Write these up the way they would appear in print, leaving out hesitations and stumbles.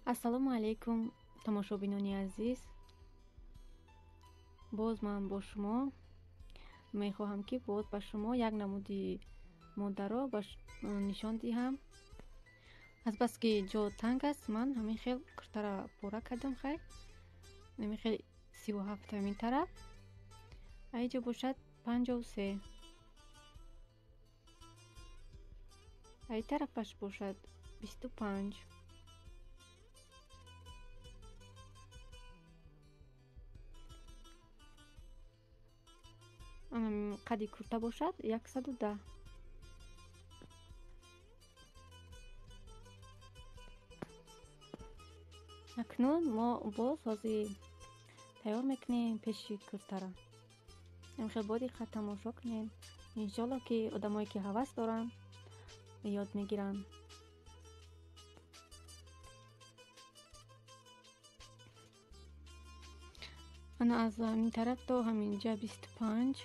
Ассалому алайкум, тамошобинони азиз. Боз ман бо шумо мехоҳам, ки боз ба шумо як намуди модаро нишон диҳам. Азбаски ҷо танг аст, ман ҳамин хел куртара пора кардам. Хайр, ҳамин хел 37 ҳамин тараф, аиҷо бошад 53, аи тарафаш бошад 25. Қади курта бошад 110. Акнун мо боз ҳозир тайёр мекунем пеши куртара. Хел бо диққат тамошо кунем. Иншолло, ки одамое ки ҳавас доранд, ёд мегиранд. Ана аз ҳамин тараф то ҳаминҷа 25.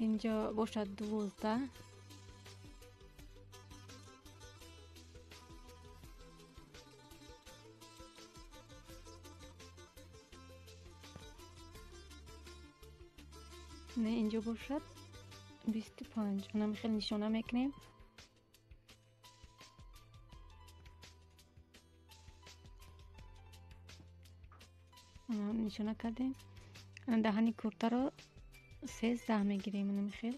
Инҷо бошад 12. Не, инҷо бошад 25. Ана хел нишона мекунем. Нишона кардем. Даҳани куртаро 13 мегирем. Ана хел.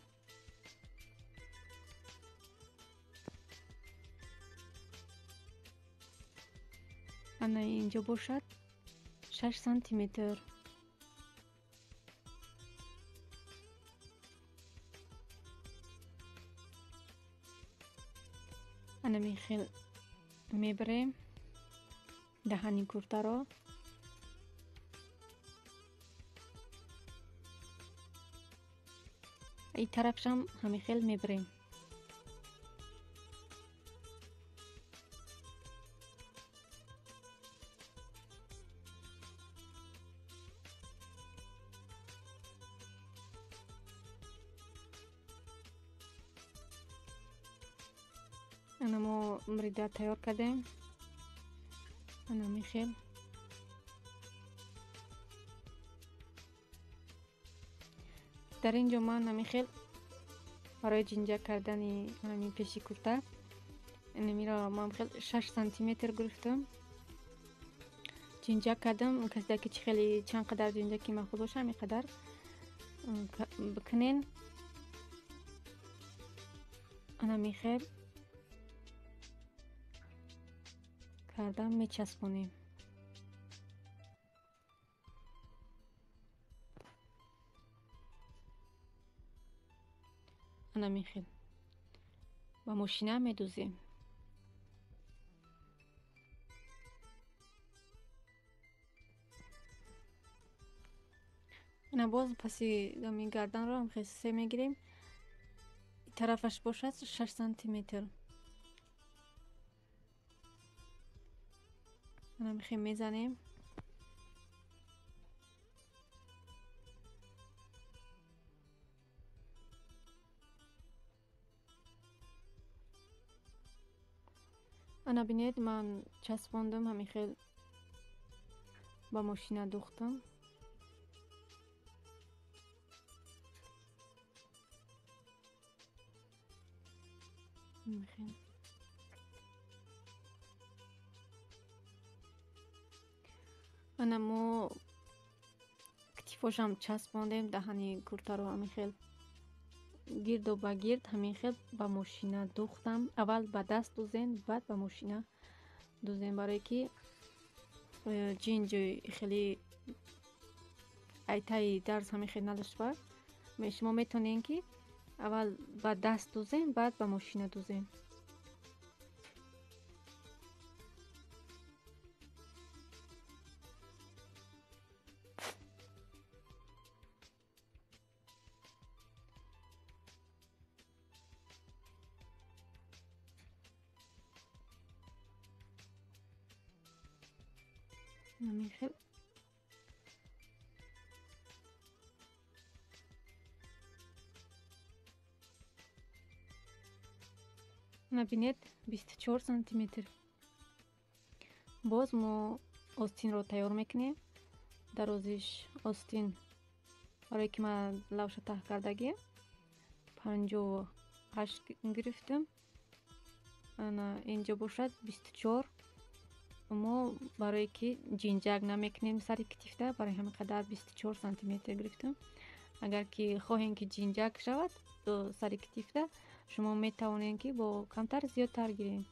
Ана инҷо бошад 6 сантиметр. Ана хел мебарем даҳани куртаро. И тарафшам ҳамин хел мебарем. Ана мо рида тайёр кардем. Ана ҳамин хел. Дар ин ҷо ман ҳамин хел барои ҷинҷак кардани ҳамин пеши курта инамиро ман хел 6 сантиметр гирифтам, ҷинҷак кардам. Касе ки чӣ хеле чанд қадар ҷинҷаки махул боша, ҳамин қадар бикунен. Ана ҳамин хел кардам, мечаспонем. Ана ҳамин хел ба мошина медӯзем. Ана боз паси ҳамин гарданро ҳам хел се мегирем. Тарафаш бошад 6 сантиметр. Ана ҳамин хел мезанем. Ана бинед, ман часпондам, ҳамин хел ба мошина духтам. Ана мо китифошам часпондем, даҳани куртаро ҳамин хел гирду ба гирд ҳамин хел ба мошина духтам. Аввал ба даст дузем, баъд ба мошина дузем, барое ки ҷинҷ хеле айтаи дарз ҳамин хел надошта. Шумо метавонед, ки аввал ба даст дузем, баъд ба мошина дузем. Ҳамин хел Набинед, 24 сантиметр. Боз мо остинро тайёр мекунем. Дарозиш остин барое ки ман лавша таҳ кардагим 58 гирифтам. Ана инҷо бошад 24. Мо барое ки ҷинҷак намекунем сари китифта, барои ҳамин қадар 24 сантиметр гирифтам. Агар ки хоҳем ки ҷинҷак шавад сари китифта, шумо метавонед ки бо камтар зиёдтар гирем.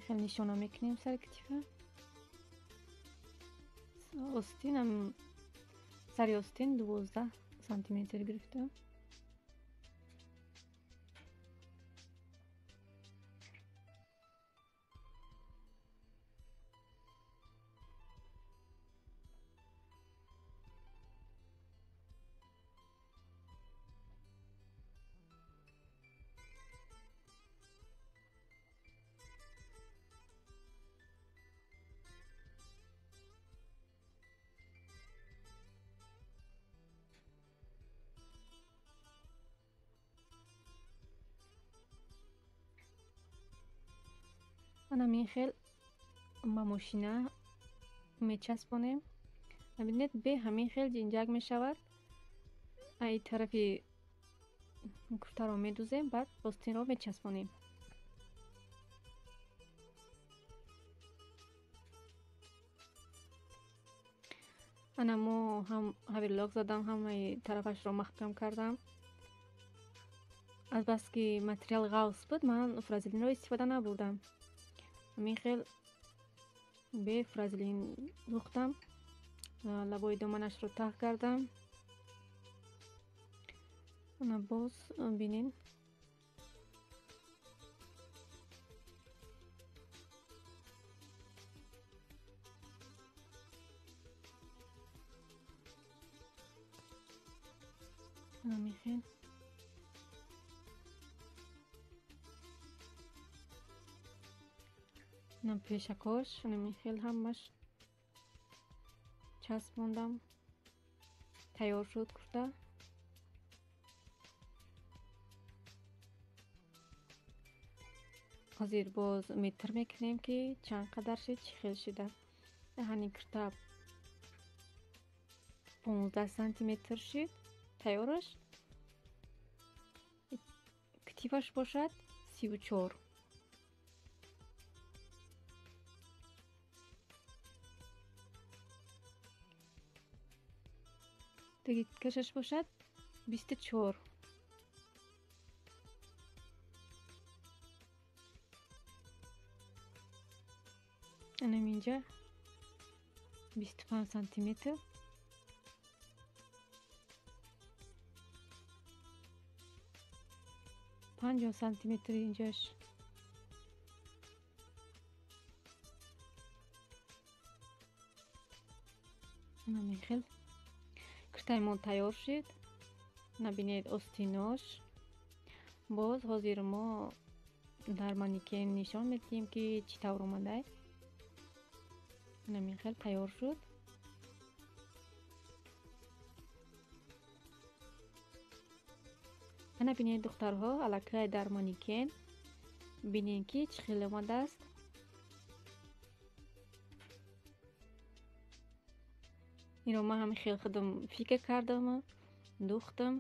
Хеле нишона мекунем сари китифа. Остинам сари остин 12 сантиметр гирифтам. Ана ҳамин хел ба мошина мечаспонем. Бибинед, бе ҳамин хел ҷинҷак мешавад. Ай тарафи куртаро медузем, баъд остинро мечаспонем. Ана мо ҳам оверлок задам, ҳамаи тарафашро маҳкам кардам. Азбаски материал ғавс буд, ман фразелинро истифода набурдам. Ҳамин хел бе фразелин духтам, лабои доманашро таҳ кардам. Ана боз бинед. Ҳамин хел пешакош ҳамин хел ҳамаш часпондам. Тайёр шуд курта. Ҳозир боз метр мекунем ки чанд қадар шид, чӣ хел шида. Ҳамин курта 15 сантиметр шид тайёраш. Китифаш бошад 34. Кашаш бошад 24. Анам инҷа 25 сантиметр. 50 сантиметр инҷаш. Анам хел куртаи мо тайёр шуд. Набинед остинош. Боз ҳозир мо дар манекен нишон медиҳем ки чӣ тавр омадай. Ҳамин хел тайёр шуд. Ана бинед духтарҳо, аллакай дар манекен бинед ки чӣ хел омадааст. Инро ман ҳамин хел худам фикр кардам, духтам.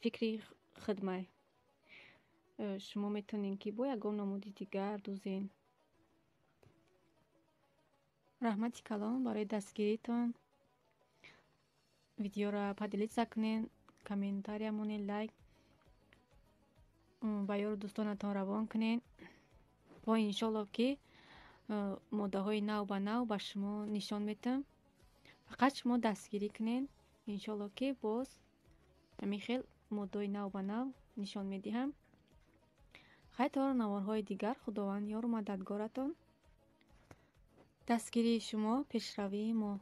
Фикри худмай. Шумо метавонед ки бо ягон намуди дигар дузен. Раҳмати калон барои дастгиритон. Видеоро поделиться кунед, комментария монед, лайк ба ёру дӯстонатон равон кунед. Бо иншолло ки моддаҳои нав ба нав ба шумо нишон медиҳам. Фақат шумо дастгирӣ кунед. Иншолло ки боз ҳамин хел моддаҳои нав ба нав нишон медиҳам. Хай, то наворҳои дигар, Худованд ёру мададгоратон. Дастгирии шумо пешравии мо.